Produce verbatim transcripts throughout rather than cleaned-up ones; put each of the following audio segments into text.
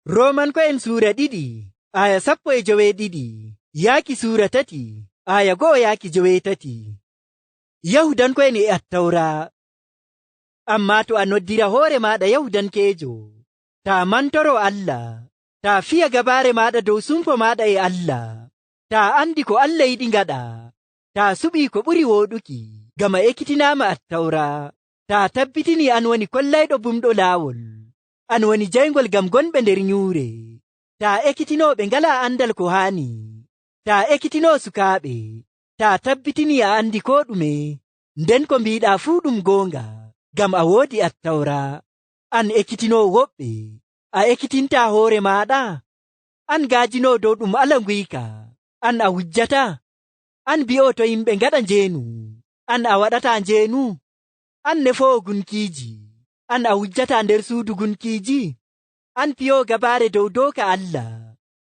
Romanko'en suura ɗiɗi, aaya sappo e joweeɗiɗi, yaaki suura tati, aaya go'o yaaki joweetati. Yahudanko'en e Attawra. Ammaa to a noddira hoore maaɗa Yahudankeejo, taa mantoro Allah, taa fiya gabaare maaɗa dow sumpo maaɗa e Allah, taa anndi ko Allah yiɗi ngaɗa, taa suɓi ko ɓuri wooɗuki, ngam a ekitinaama Attawra, taa tabbitini an woni kollayɗo bumɗo laawol, an woni jayngol ngam gonɓe nder nyuure, taa ekitino ɓe ngalaa anndal ko haani, taa ekitino sukaaɓe, taa tabbitini a anndi koo ɗume, nden ko mbiiɗaa fuu ɗum goonga, ngam a woodi Attawra. An ekitino woɓɓe, a ekitintaa hoore maaɗa? An gaajino dow ɗum ala nguyka, an a wujjata? An bi'ooto yimɓe ngaɗa njeenu, an a waɗataa njeenu? An nefoowo gunkiiji, an a wujjataa nder suudu gunkiiji? An piyoowo gabaare dow dooka Allah,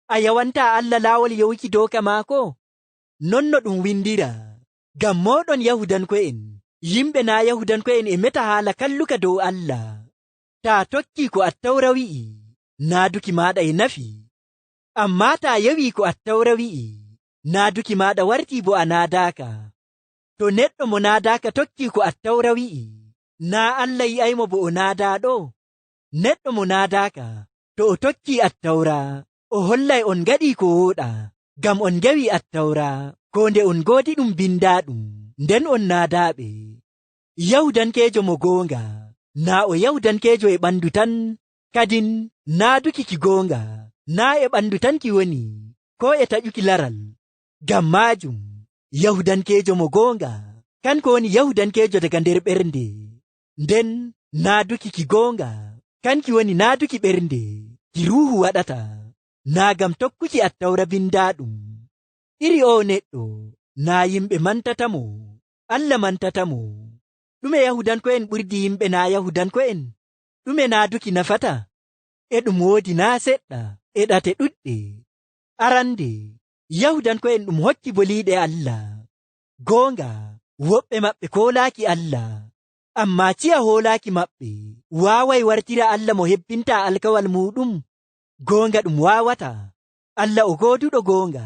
a yawantaa Allah laawol yowuki dooka maako? Non no ɗum windira, ngam mooɗon Yahudanko'en, yimɓe naa' Yahudanko'en e meta haala kalluka dow Allah. Taa tokki ko Attawra wi'i, naaduki maaɗa e nafi. Ammaa taa yewi ko Attawra wi'i, naaduki maaɗa wartii bo a naadaaka. To neɗɗo mo naadaaka tokki ko Attawra wi'i, naa' Allah yi'aymo bo o naadaaɗo? Neɗɗo mo naadaaka, to o tokki Attawra, o hollay on ngaɗii ko wooɗaa, ngam on ngewi Attawra, koo nde on ngoodi ɗum bindaaɗum, nden on naadaaɓe. Yahudankeejo mo goonga, naa o Yahudankeejo e ɓandu tan, kadin naaduki ki goonga, naa e ɓandu tan ki woni, koo e taƴuki laral. Ngam maajum, Yahudankeejo mo goonga, kanko woni Yahudankeejo daga nder ɓernde. Nden naaduki ki goonga, kanki woni naaduki ɓernde, ki Ruuhu waɗata, naa ngam tokkuki Attawra bindaaɗum. Iri o'o neɗɗo, naa yimɓe mantata mo, Allah mantata mo. Ɗume Yahudanko'en ɓurdi yimɓe naa Yahudanko'en? Ɗume naaduki nafata? E ɗum woodi naa' seɗɗa, e ɗate ɗuɗɗe. Arande, Yahudanko'en ɗum hokki boliiɗe Allah. Goonga, woɓɓe maɓɓe koolaaki Allah. Ammaa ciya hoolaaki maɓɓe waaway wartira Allah mo hebbintaa alkawal muuɗum. Goonga ɗum waawataa. Allah o gooduɗo goonga,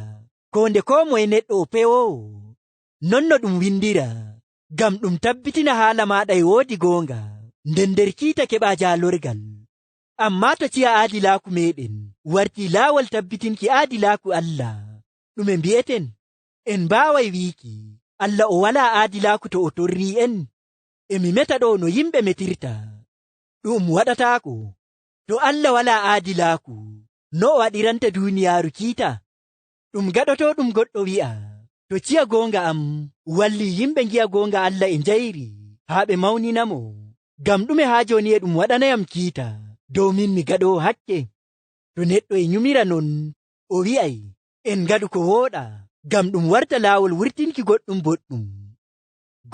koo nde koo moye neɗɗo o pewoowo. Non no ɗum windira, ngam ɗum tabbitina haala maaɗa e woodi goonga, nden nder kiita keɓaa jaalorgal. Ammaa to ciya aadilaaku meeɗen wartii laawol tabbitinki aadilaaku Allah, ɗume mbi'eten? En mbaaway wiiki, Allah o walaa aadilaaku to o torrii'en? E mi meta ɗo no yimɓe metirta. Ɗu'um waɗataako. To Allah walaa aadilaaku, no o waɗiranta duuniyaaru kiita? Ɗum gaɗotooɗum goɗɗo wi'a, to ciya goonga am wallii yimɓe ngi'a goonga Allah e njayri, haa ɓe mawninamo. Ngam ɗume haa jooni e ɗum waɗanayam kiita, dow min mi gaɗoowo hakke? To neɗɗo e nyumira non, o wi'ay, en ngaɗu ko wooɗaa, ngam ɗum warta laawol wurtinki goɗɗum boɗɗum.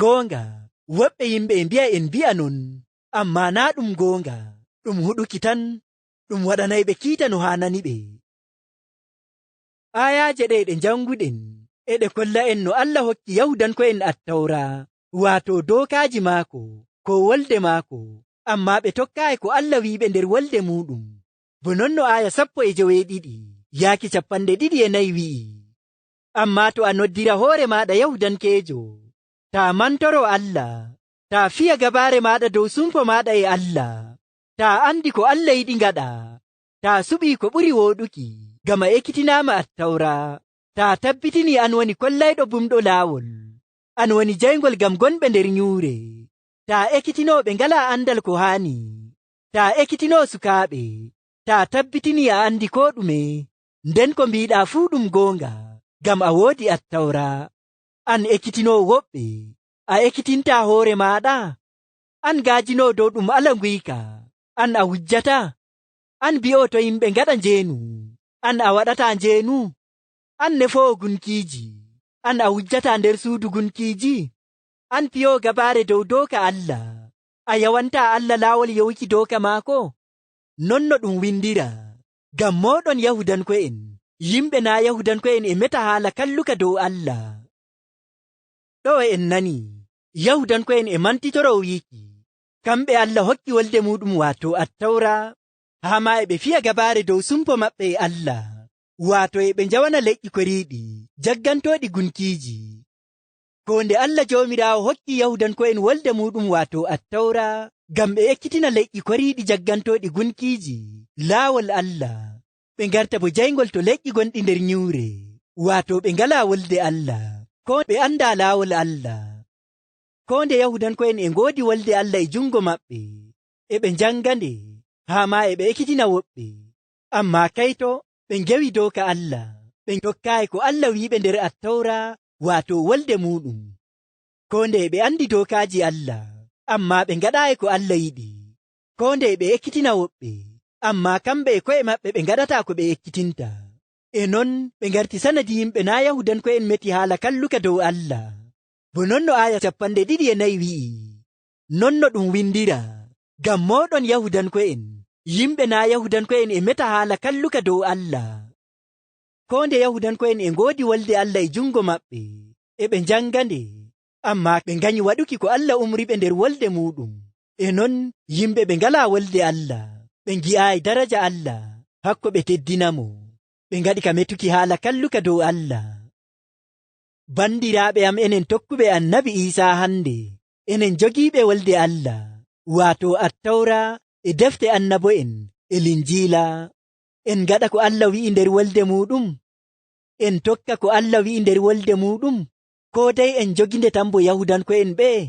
Goonga, woɓɓe yimɓe e mbi'a en mbi'a non, ammaa naa' ɗum goonga, ɗum huɗuki tan, ɗum waɗanayɓe kiita no haananiɓe. Aayaaje ɗe ɗe njannguɗen, e ɗe kolla'en no Allah hokki Yahuudanko'en Attawra, waato dookaaji maako, ko wolde maako, ammaa ɓe tokkaayi ko Allah wi'iɓe nder wolde muuɗum. Bo non no aaya sappo e joweeɗiɗi, yaaki cappanɗe ɗiɗi e nayi wi'i. Ammaa to a noddira hoore maaɗa Yahuudankeejo, taa mantoro Allah, taa fiya gabaare maaɗa dow sumpo maaɗa e Allah, taa anndi ko Allah yiɗi ngaɗaa, taa suɓii ko ɓuri wooɗuki, ngam a ekitinaama Attawra, taa tabbitinii an woni kollayɗo bumɗo laawol, an woni jayngol ngam gonɓe nder nyuure, taa ekitinoo ɓe ngalaa anndal ko haani, taa ekitinoo sukaaɓe, taa tabbitinii a anndi koo ɗume, nden ko mbiiɗaa fuu ɗum goonga, ngam a woodi Attawra. An ekitinoowo woɓɓe, a ekitintaa hoore maaɗa? An gaajinoowo dow ɗum alaa nguyka, an a wujjataa? An bi'ooto yimɓe ngaɗa njeenu, an a waɗataa njeenu? An nefoowo gunkiiji, an a wujjataa nder suudu gunkiiji? An piyoowo gabaare dow dooka Allah, a yawantaa Allah laawol yowuki dooka maako? Non no ɗum windiraa, ngam mooɗon Yahuudanko'en, yimɓe naa' Yahuudanko'en e meta haala kalluka dow Allah. Ɗo'o en nani, Yahuudanko'en e mantitoroo wiiki, kamɓe Allah hokki wolde muuɗum, waato Attawra, haa maa eɓe fiya gabaare dow sumpo maɓɓe e Allah, waato eɓe njawana leƴƴi koriiɗi, jaggantooɗi gunkiiji. Ko nde Allah Joomiraawo hokki Yahuudanko'en wolde muuɗum, waato Attawra, ngam ɓe ekkitina leƴƴi koriiɗi jaggantooɗi gunkiiji laawol Allah, ɓe ngarta bo jayngol to leƴƴi gonɗi nder nyiwre, waato ɓe ngalaa wolde Allah, koo ɓe anndaa laawol Allah. Koo nde Yahuudanko'en e ngoodi wolde Allah e juŋngo maɓɓe, eɓe njaŋnga nde, haa maa eɓe ekkitina woɓɓe. Ammaa kayto, ɓe ngewi dooka Allah, ɓe tokkaayi ko Allah wi'iɓe nder Attawra, waato wolde muuɗum. Koo nde eɓe anndi dookaaji Allah, ammaa ɓe ngaɗaayi ko Allah yiɗi. Koo nde eɓe ekkitina woɓɓe, ammaa kamɓe e ko'e maɓɓe ɓe ngaɗataa ko ɓe ekkitinta. E non, ɓe ngarti sanadi yimɓe naa' Yahuudanko'en meti haala kalluka dow Allah. Bo non no aaya cappanɗe ɗiɗi e nayi wi'i, non no ɗum windiraa, ngam mooɗon Yahuudanko'en, yimɓe naa' Yahuudanko'en e meta haala kalluka dow Allah. Koo nde Yahuudanko'en e ngoodi wolde Allah e juŋngo maɓɓe, eɓe njaŋnga nde, ammaa ɓe nganyi waɗuki ko Allah umriɓe nder wolde muuɗum. E non, yimɓe ɓe ngalaa wolde Allah, ɓe ngi'aayi daraja Allah, hakko ɓe teddinamo. Ɓe ngaɗi ka metuki haala kalluka dow Allah. Bandiraaɓe am, enen tokkuɓe Annabi Iisaa hande, enen jogiiɓe wolde Allah, waato Attawra e defte annabo'en e Linjiila. En ngaɗa ko Allah wi'i nder wolde muuɗum? En tokka ko Allah wi'i nder wolde muuɗum? Koo dey en joginde tan bo Yahuudanko'en ɓe'e?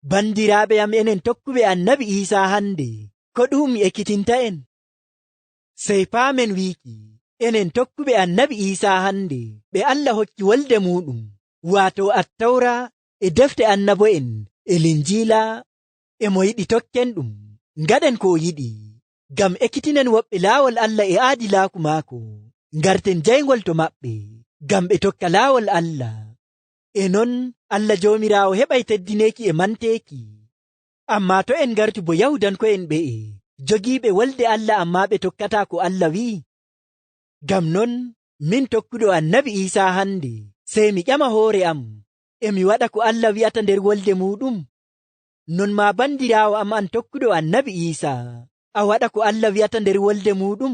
Bandiraaɓe am, enen tokkuɓe Annabi Iisaa hande, ko ɗu'um ekkitinta en? Sey paamen wiiki, enen tokkuɓe Annabi Iisaa hande, ɓe Allah hokki wolde muuɗum, waato Attawra e defte annabo'en e Linjiila, e mo yiɗi tokken ɗum, ngaɗen ko o yiɗi. Ngam ekkitinen woɓɓe laawol Allah e aadilaaku maako, ngarten jayngol to maɓɓe, ngam ɓe tokka laawol Allah. E non, Allah Joomiraawo heɓay teddineeki e manteeki. Ammaa to en ngartu bo Yahuudanko'en ɓe'e, jogiiɓe wolde Allah, ammaa ɓe tokkataa ko Allah wi'i. Ngam non, min tokkuɗo Annabi Iisaa hande, sey mi ƴama hoore am, e mi waɗa ko Allah wi'ata nder wolde muuɗum? Non maa bandiraawo am an tokkuɗo Annabi Iisaa, a waɗa ko Allah wi'ata nder wolde muuɗum?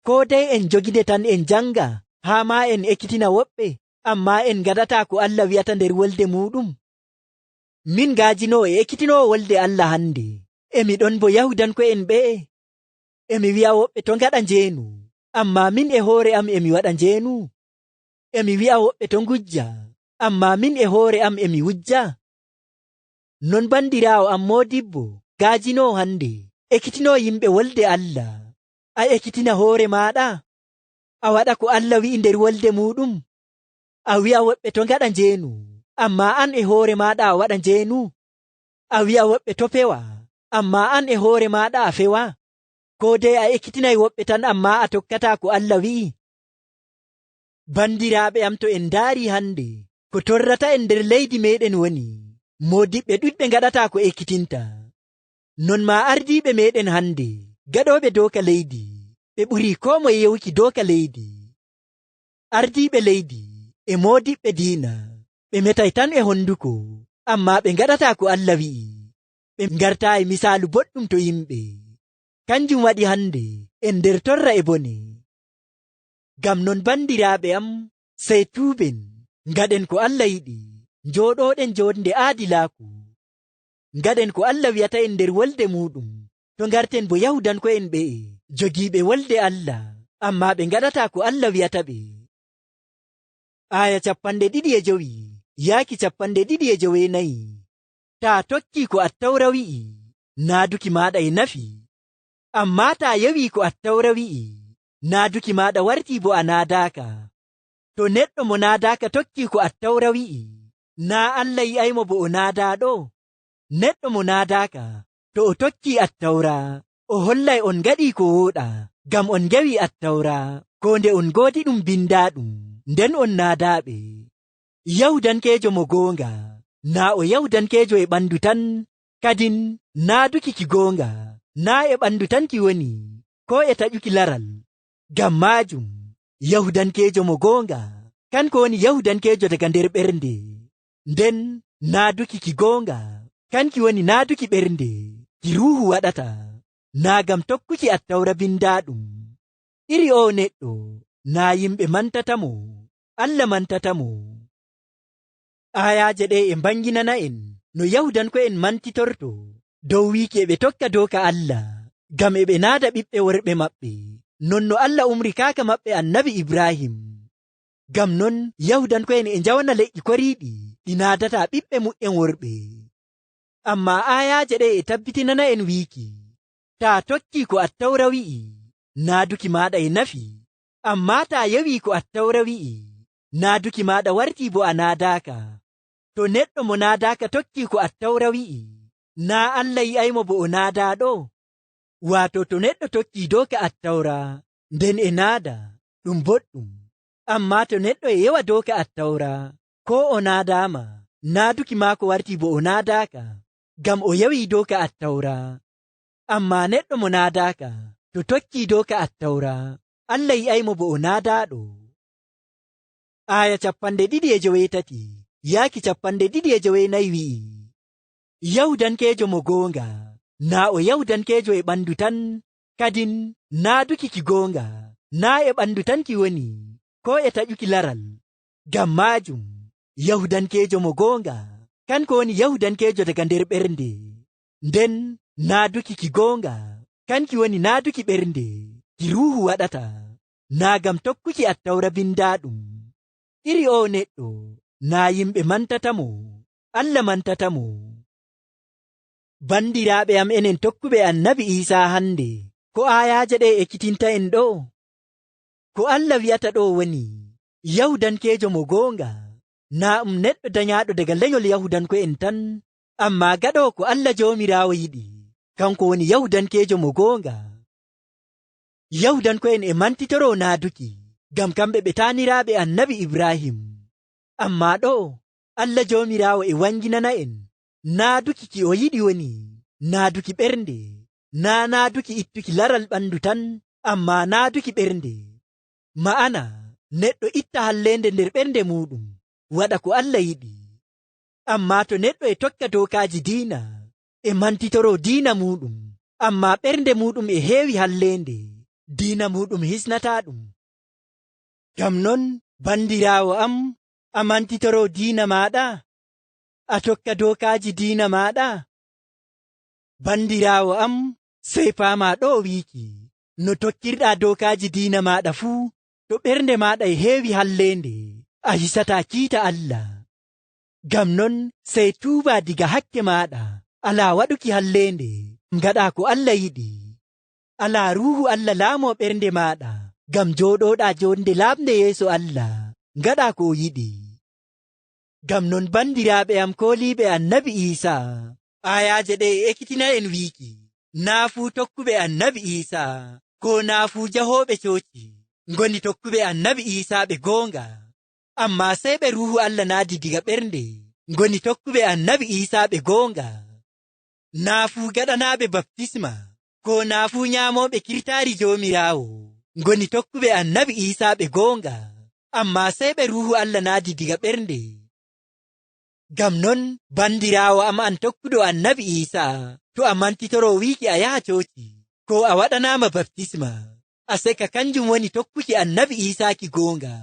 Koo dey en jogide tan en jaŋga, haa maa en ekkitina woɓɓe, ammaa en ngaɗataa ko Allah wi'ata nder wolde muuɗum? Min nga'ajinoowo e ekkitinoowo wolde Allah hande, e mi ɗon bo Yahuudanko'en ɓe'e. E mi wi'a woɓɓe to' ngaɗa njeenu, ammaa min e hoore am e mi waɗa njeenu. E mi wi'a woɓɓe to' ngujja, ammaa min e hoore am e mi wujja. Non bandiraawo am moodibbo, nga'ajinoowo hande, ekkitinoowo yimɓe wolde Allah. A ekkitina hoore maaɗa? A waɗa ko Allah wi'i nder wolde muuɗum? A wi'a woɓɓe to' ngaɗa njeenu, ammaa an e hoore maaɗa a waɗa njeenu. A wi'a woɓɓe to' pewa, ammaa an e hoore maaɗa a fewa. Koo dey a ekkitinay woɓɓe tan, ammaa a tokkataa ko Allah wi'i. Bandiraaɓe am, to en ndaari hande, ko torrata en nder leydi meeɗen woni, moodiɓɓe ɗuɗɓe ngaɗataa ko ekkitinta. Non maa ardiiɓe meeɗen hande, gaɗooɓe dooka leydi, ɓe ɓurii koo moye yewuki dooka leydi. Ardiiɓe leydi e moodiɓɓe diina, ɓe metay tan e honduko, ammaa ɓe ngaɗataa ko Allah wi'i. Ɓe ngartaayi misaalu boɗɗum to yimɓe. Kanjum waɗi hande en nder torra e bone. Ngam non, bandiraaɓe am, sey tuuben, ngaɗen ko Allah yiɗi, njooɗooɗen joonde aadilaaku. Ngaɗen ko Allah wi'ata en nder wolde muuɗum, to' ngarten bo Yahuudanko'en ɓe'e, jogiiɓe wolde Allah, ammaa ɓe ngaɗataa ko Allah wi'ata ɓe. Aaya cappanɗe ɗiɗi e jowi yaaki cappanɗe ɗiɗi e joweenayi. Taa tokkii ko Attawra wi'i, naaduki maaɗa e nafi. Ammaa taa yewii ko Attawra wi'i, naaduki maaɗa wartii bo a naadaaka. To neɗɗo mo naadaaka tokkii ko Attawra wi'i, naa Allah yi'aymo bo o naadaaɗo? Neɗɗo mo naadaaka, to o tokkii Attawra, o hollay on ngaɗii ko wooɗaa, ngam on ngewii Attawra, koo nde on ngoodi ɗum bindaaɗum, nden on naadaaɓe. Yahuudankeejo mo goonga, naa o Yahuudankeejo e ɓandu tan, kadin naaduki ki goonga, naa e ɓandu tan ki woni, koo e taƴuki laral. Ngam maajum, Yahuudankeejo mo goonga, kanko woni Yahuudankeejo daga nder ɓernde. Nden naaduki ki goonga, kanki woni naaduki ɓernde, ki Ruuhu waɗata. naa ngam tokkuki Attawra bindaaɗum. Iri o'o neɗɗo, naa yimɓe mantata mo, Allah mantata mo. Aayaaje ɗe'e e mbaŋginana en no Yahuudanko'en mantitorto dow wiiki e ɓe tokka dooka Allah, ngam e ɓe naada ɓiɓɓe worɓe maɓɓe, non no Allah umri kaaka maɓɓe Annabi Ibraahim. Ngam non, Yahuudanko'en e njawana leƴƴi koriiɗi ɗi naadataa ɓiɓɓe mu'en worɓe. Ammaa aayaaje ɗe'e e tabbitinana en wiiki, taa tokkii ko Attawra wi'i, naaduki maaɗa e nafi. Ammaa taa yewii ko Attawra wi'i, naaduki maaɗa wartii bo a naadaaka. To neɗɗo mo naadaaka tokkii ko Attawra wi'i, naa Allah yi'aymo bo o naadaaɗo? Waato to neɗɗo tokkii dooka Attawra, nden e naada, ɗum boɗɗum. Ammaa to neɗɗo e yewa dooka Attawra, koo o naadaama, naaduki maako wartii bo o naadaaka, ngam o yewii dooka Attawra. Ammaa neɗɗo mo naadaaka, to tokkii dooka Attawra, Allah yi'aymo bo o naadaaɗo. Aaya capanɗe ɗiɗi e joweetati yaaki capanɗe ɗiɗi e joweenayi wi'i, Yahuudankeejo mo gooŋga, naa o Yahuudankeejo e ɓandu tan, kadin naaduki ki gooŋga, naa e ɓandu tan ki woni, koo e taƴuki laral. Ngam maajum, Yahuudankeejo mo gooŋga, kanko woni Yahuudankeejo daga nder ɓernde. Nden naaduki ki gooŋga, kanki woni naaduki ɓernde, ki Ruuhu waɗata, naa ngam tokkuki Attawra bindaaɗum. Iri o'o neɗɗo, naa yimɓe mantata mo, Allah mantata mo. Bandiraaɓe am, enen tokkuɓe Annabi Iisa hande, ko aayaaje ɗe'e ekkitinta en ɗo? Ko Allah wi'ata ɗo woni, Yahuudankeejo mo gooŋga, naa um neɗɗo danyaaɗo daga lenyol Yahuudanko'en tan, ammaa gaɗoowo ko Allah Joomiraawo yiɗi, kanko woni Yahuudankeejo mo gooŋga. Yahuudanko'en e mantitoroo naaduki, ngam kamɓe ɓe taaniraaɓe Annabi Ibraahim. Ammaa ɗo, Allah Joomiraawo e waŋginana en, naaduki ki o yiɗi woni naaduki ɓernde, naa naaduki ittuki laral ɓandu tan, ammaa naaduki ɓernde. Ma'ana, neɗɗo itta halleende nder ɓernde muuɗum, waɗa ko Allah yiɗi. Ammaa to neɗɗo e tokka dookaaji diina, e mantitoroo diina muuɗum, ammaa ɓernde muuɗum e heewi halleende, diina muuɗum hisnataa ɗum. Ngam non, bandiraawo am, a mantitoroo diina maaɗa? A tokka dookaaji diina maaɗa? Bandiraawo am, sey paamaa ɗo wiiki, no tokkirɗaa dookaaji diina maaɗa fuu, to ɓernde maaɗa e heewi halleende, a hisataa kiita Allah. Ngam non, sey tuubaa diga hakke maaɗa, alaa waɗuki halleende, ngaɗaa ko Allah yiɗi. Alaa Ruuhu Allah laamoo ɓernde maaɗa, ngam jooɗooɗaa joonde laaɓnde yeeso Allah, ngaɗaa ko o yiɗi. Ngam non, bandiraaɓe am kooliiɓe Annabi Iisa, aayaaje ɗe'e e ekkitina en wiiki, naa fuu tokkuɓe Annabi Iisa, koo naa fuu jahooɓe cooci, ngoni tokkuɓe Annabi Iisa ɓe gooŋga. Ammaa sey ɓe Ruuhu Allah naadi diga ɓernde, ngoni tokkuɓe Annabi Iisa ɓe gooŋga. Naa fuu gaɗanaaɓe baptisma, koo naa fuu nyaamooɓe kirtaari Joomiraawo, ngoni tokkuɓe Annabi Iisa ɓe gooŋga, ammaa sey ɓe Ruuhu Allah naadi diga ɓernde. Ngam non, bandiraawo am an tokkuɗo Annabi Iisa, to a mantitoroo wiiki a yaha cooci, koo a waɗanaama baptisma, a seka kanjum woni tokkuki Annabi Iisa ki gooŋga,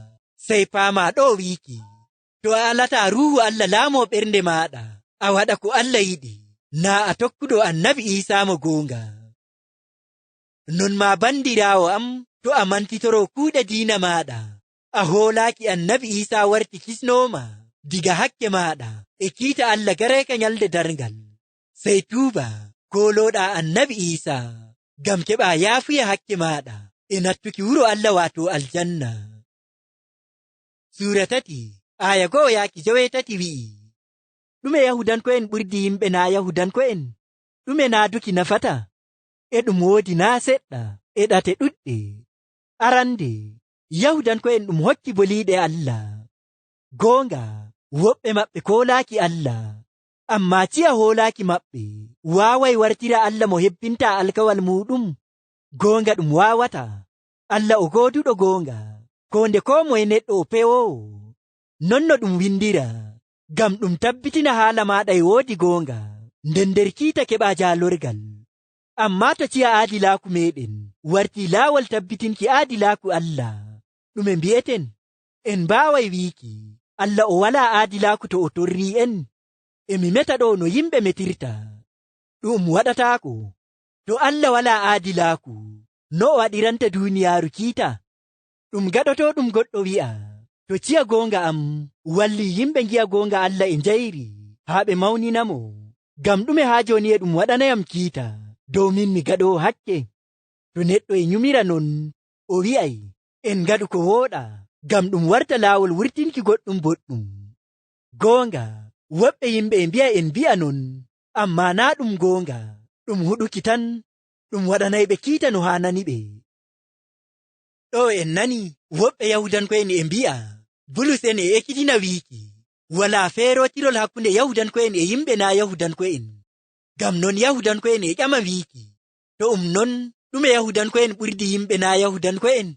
sey paamaa ɗo wiiki, to a alataa Ruuhu Allah laamoo ɓernde maaɗa, a waɗa ko Allah yiɗi, naa a tokkuɗo Annabi Iisa mo gooŋga. Non maa, bandiraawo am, to a mantitoroo kuuɗe diina maaɗa, a hoolaaki Annabi Iisa warti kisnoowo ma diga hakke maaɗa e kiita Allah gareeka nyalnde darŋgal. Sey tuuba, koolooɗaa Annabi Iisa, ngam keɓaa yaafuye hakke maaɗa e nattuki wuro Allah, waato aljanna. Suura tati, aaya go'o yaaki joweetati wi'i, Ɗume Yahuudanko'en ɓurdi yimɓe naa Yahuudanko'en? Ɗume naaduki nafata? E ɗum woodi naa seɗɗa, e ɗate ɗuɗɗe. Arande, Yahuudanko'en ɗum hokki boliiɗe Allah. Gooŋga, woɓɓe maɓɓe koolaaki Allah. Ammaa ciya hoolaaki maɓɓe waaway wartira Allah mo hebbintaa alkawal muuɗum? Gooŋga ɗum waawataa. Allah o gooduɗo gooŋga, koo nde koo moye neɗɗo o pewoowo. Non no ɗum windira, ngam ɗum tabbitina haala maaɗa e woodi gooŋga, nden nder kiita keɓaa jaalorgal. Ammaa to ciya aadilaaku meeɗen wartii laawol tabbitinki aadilaaku Allah, ɗume mbi'eten? En mbaaway wiiki Allah o walaa aadilaaku to o torrii en? E mi meta ɗo no yimɓe metirta. Ɗuum waɗataako. To Allah walaa aadilaaku, no o waɗiranta duuniyaaru kiita? Ɗum gaɗotooɗum goɗɗo wi'a, to ciya goonga am wallii yimɓe ngi'a goonga Allah e njayri, haa ɓe mawnina mo. Ngam ɗume haa jooni eɗum waɗanayam kiita dow miin mi gaɗoowo hakke? To neɗɗo e nyumira non, o wi'ay, en ngaɗu ko wooɗaa, ngam ɗum warta laawol wurtinki goɗɗum boɗɗum. Goonga, woɓɓe yimɓe e mbi'a en mbi'a non, ammaa naa ɗum goonga, ɗum huɗuki tan, ɗum waɗanayɓe kiita no haanani ɓe. Ɗo en nani woɓɓe Yahuudanko'en e mbi'a, Bulus en e ekkitina wiiki, walaa feerootirol hakkunde Yahuudanko'en e yimɓe naa Yahuudanko'en. Ngam non Yahuudanko'en e ƴama wiiki, to um non, ɗume Yahuudanko'en ɓurdi yimɓe naa Yahuudanko'en?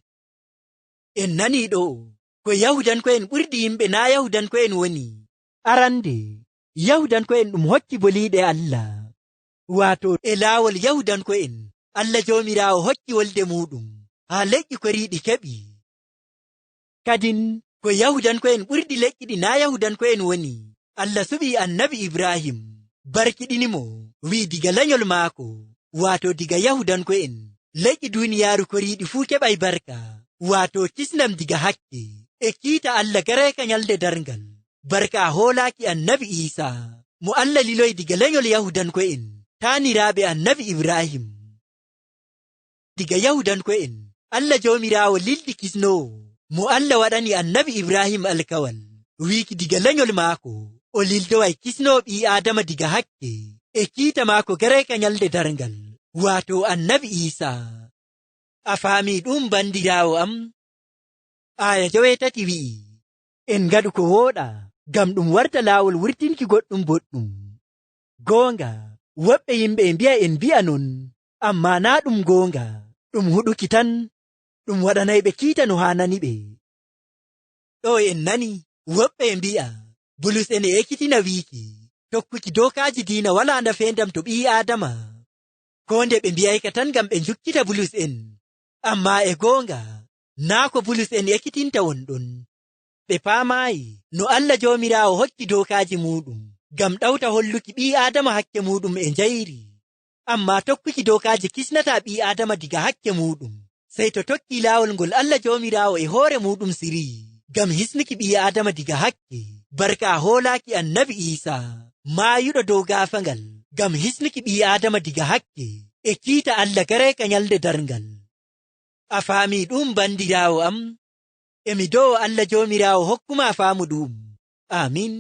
En nani ɗo, ko Yahuudanko'en ɓurdi yimɓe naa Yahuudanko'en woni. Arande, Yahuudanko'en ɗum hokki boliiɗe Allah. Waato e laawol Yahuudanko'en, Allah Joomiraawo hokki wolde muuɗum haa leƴƴi koriiɗi keɓi. Kadin, ko Yahuudanko'en ɓurdi leƴƴi ɗi naa Yahuudanko'en woni. Allah suɓii Annabi Ibraahim, barkiɗini mo, wi'i diga lenyol maako, waato diga Yahuudanko'en, leƴƴi duuniyaaru koriiɗi fuu keɓay barka, waato kisnam diga hakke, e kiita Allah gareeka nyalde darngal. Barka a hoolaaki Annabi Iisa, mo Allah liloyi diga lenyol Yahuudanko'en, taaniraaɓe Annabi Ibraahim. Diga Yahuudanko'en, Allah Joomiraawo lildi kisnoowo, mo Allah waɗani Annabi Ibraahim alkawal, wiiki diga lenyol maako, o lildoway kisnoowo ɓii Aadama diga hakke, e kiita maako gareeka nyalde darngal, waato Annabi Iisa. A faami ɗum, bandiraawo am? Aaya joweetati wi'i, en ngaɗu ko wooɗaa, ngam ɗum warta laawol wurtinki goɗɗum boɗɗum. Goonga, woɓɓe yimɓe e mbi'a en mbi'a non, ammaa naa ɗum goonga, ɗum huɗuki tan, ɗum waɗanayɓe kiita no haanani ɓe. Ɗo en nani, woɓɓe e mbi'a, Bulus en e ekkitina wiiki, tokkuki dookaaji diina walaa nafeendam to ɓii Aadama. Koo nde ɓe mbi'ayka tan ngam ɓe njukkita Bulus en. Ammaa e goonga, naa ko Bulus en ekkitinta won ɗon. Ɓe paamaayi no Allah Joomiraawo hokki dookaaji muuɗum, ngam ɗawta holluki ɓii Aadama hakke muuɗum e njayri. Ammaa tokkuki dookaaji kisnataa ɓii Aadama diga hakke muuɗum, sey to tokki laawol ngol Allah Joomiraawo e hoore muuɗum siriyi, ngam hisnuki ɓii Aadama diga hakke. Barka a hoolaaki Annabi Iisa, maayuɗo dow gaafagal, ngam hisnuki ɓii Aadama diga hakke, e kiita Allah gareeka nyalde darngal. A faami ɗum, bandiraawo am? E mi do'o Allah Joomiraawo hokkuma faamu ɗum. Aamin.